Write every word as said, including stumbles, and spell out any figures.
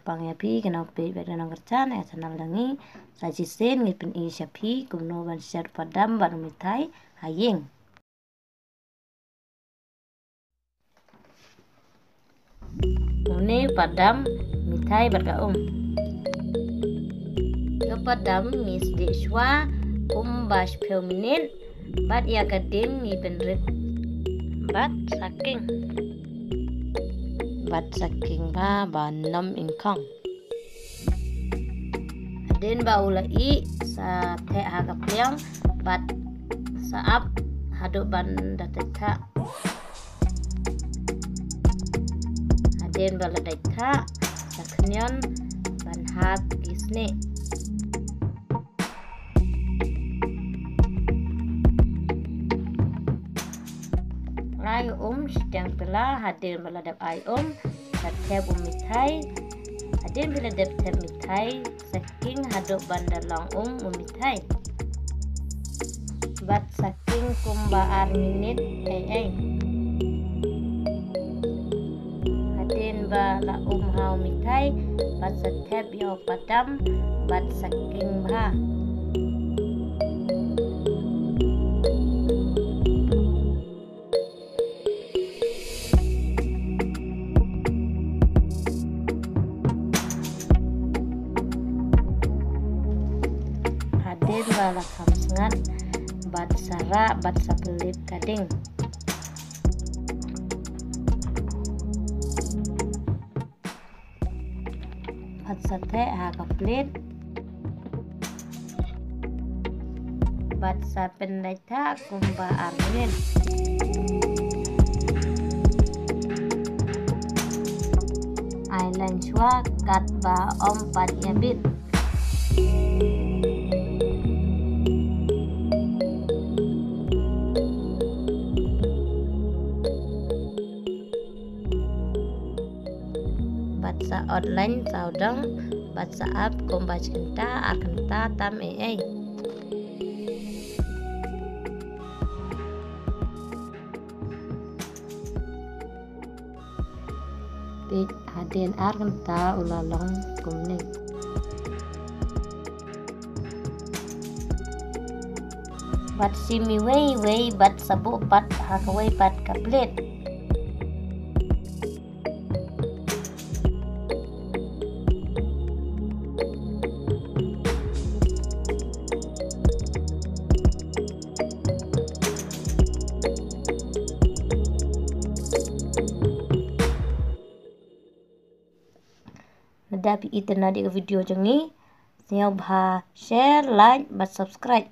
Pang ïa phi ki nongpeit bad ki nongkyrshan ïa ka channel jong ngi. Sa shisien ngi pyni sha phi kumno ban shet padam bad u mithai ha ïing. Une padam, mithai bad ka um. Ka padam ngi sdieh shuwa kumba shiphew minit bad ïa ka ding ngi pynrit bad sa king. Bad sa king bha ban ym ingkhong. Hadien ba u la ih, sa theh ha ka pliang bad sa ap haduh ban da dait thah. Hadien ba la dait thah, sa khñiot ban hap ki snieh. Ai um shiteng pela. Hadien ba la dep ai um, sa thep u mithai. Hadien ba la dep thep mithai, sa king haduh ban da long um u mithai. Bad sa king kumba ar minit ei ei. Hadien ba la um ha u mithai, bad sa thep ïa u padam bad sa king bha. Hadien ba la kham sngat, bad sa rah bad sa pynlip ka ding. Bad sa theh ha ka plate. Bad sa pyndait thah kumba ar minit. Ai laiñ shuwa katba ym pat ïabit. Bad sa ot laiñ sawdong, bad sa ap kumba shi kynta ar kynta tam ei ei. Peit, hadien ar kynta u la long kumne. Bad shim iwei iwei bad sa buh pat ha kawei pat ka plate. Lada phi ïeit na ka video jong ngi, sngewbha share, like bad subscribe.